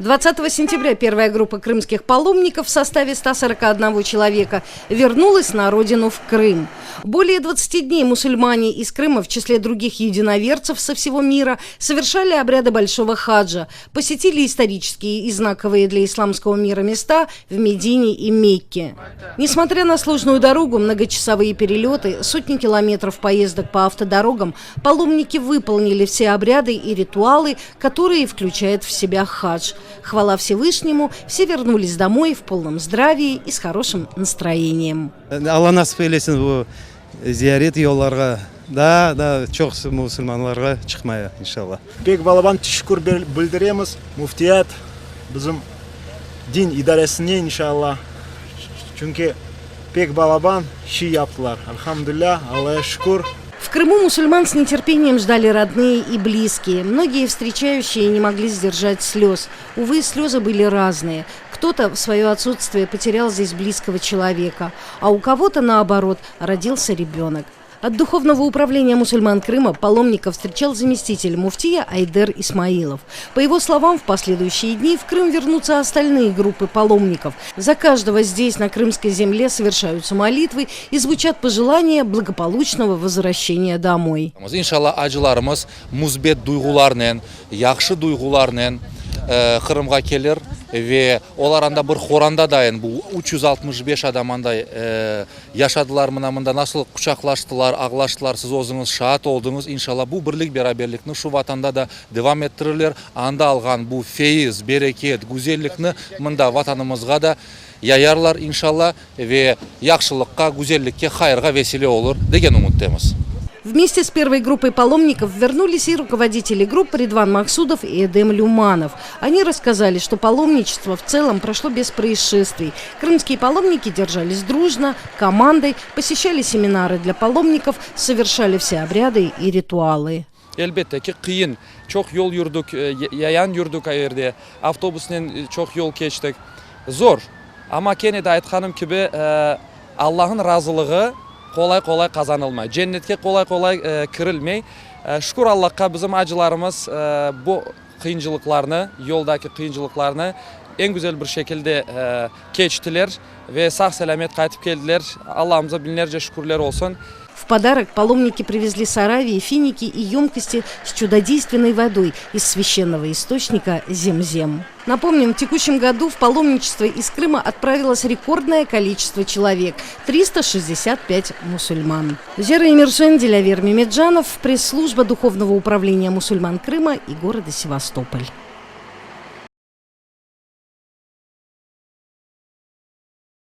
20 сентября первая группа крымских паломников в составе 141 человека вернулась на родину в Крым. Более 20 дней мусульмане из Крыма, в числе других единоверцев со всего мира, совершали обряды Большого хаджа, посетили исторические и знаковые для исламского мира места в Медине и Мекке. Несмотря на сложную дорогу, многочасовые перелеты, сотни километров поездок по автодорогам, паломники выполнили все обряды и ритуалы, которые включает в себя хадж. Хвала Всевышнему, все вернулись домой в полном здравии и с хорошим настроением. Alla nasip eylesin bu ziyaret yollarğa daa da çoq musulmanlarğa çıqmaya, inşalla. Pek balaban teşekkür bildiremiz Müftiyat, bizim din idaresine, inşalla, çünki pek balaban şey yaptılar, elhamdülilâ, Allaya şükür. В Крыму мусульман с нетерпением ждали родные и близкие. Многие встречающие не могли сдержать слез. Увы, слезы были разные. Кто-то в свое отсутствие потерял здесь близкого человека, а у кого-то, наоборот, родился ребенок. От Духовного управления мусульман Крыма паломников встречал заместитель муфтия Айдер Исмаилов. По его словам, в последующие дни в Крым вернутся остальные группы паломников. За каждого здесь, на крымской земле, совершаются молитвы и звучат пожелания благополучного возвращения домой. İnşalla, acılarımız müsbet duyğularnen, yahşı duyğularnen Qırımğa kelir ve olar anda bir qoranta dayın, bu 365 adam anday yaşadılar mına mında, nasıl quçaqlaştılar, ağlaştılar, siz özüñiz şaat oldıñız. İnşalla, bu birlik, beraberlikni şu vatanda da devam ettirirler. Anda alğan bu feyiz, bereket, güzellikni mında vatanımızğa da yayarlar, inşalla, ve yahşılıqqa, güzellikke, hayırğa vesile olur, degen ümüttemiz. Вместе с первой группой паломников вернулись и руководители групп Ридван Максудов и Эдем Люманов. Они рассказали, что паломничество в целом прошло без происшествий. Крымские паломники держались дружно, командой, посещали семинары для паломников, совершали все обряды и ритуалы. Elbette ki, qıyın. Çoq yol yürdik, yayan yürdik o yerde, avtobusnen çoq yol keçtik. Zor. Amma kene de aytqanım kibi, Allahnıñ razılığı qolay-qolay qazanılmay. Cennetke qolay-qolay kirilmey. Şükür Allahqa, bizim acılarımız bu qıyıncılıqlarnı, yoldaki qıyıncılıqlarnı eñ güzel bir şekilde keçtiler ve sağ-selâmet qaytıp keldiler. Allahımıza biñlerce şükürler olsun. В подарок паломники привезли с Аравии финики и емкости с чудодейственной водой из священного источника Земзем. Напомним, в текущем году в паломничество из Крыма отправилось рекордное количество человек – 365 мусульман. Зера Эмирсен, Дилявер Мемеджанов, пресс-служба Духовного управления мусульман Крыма и города Севастополь.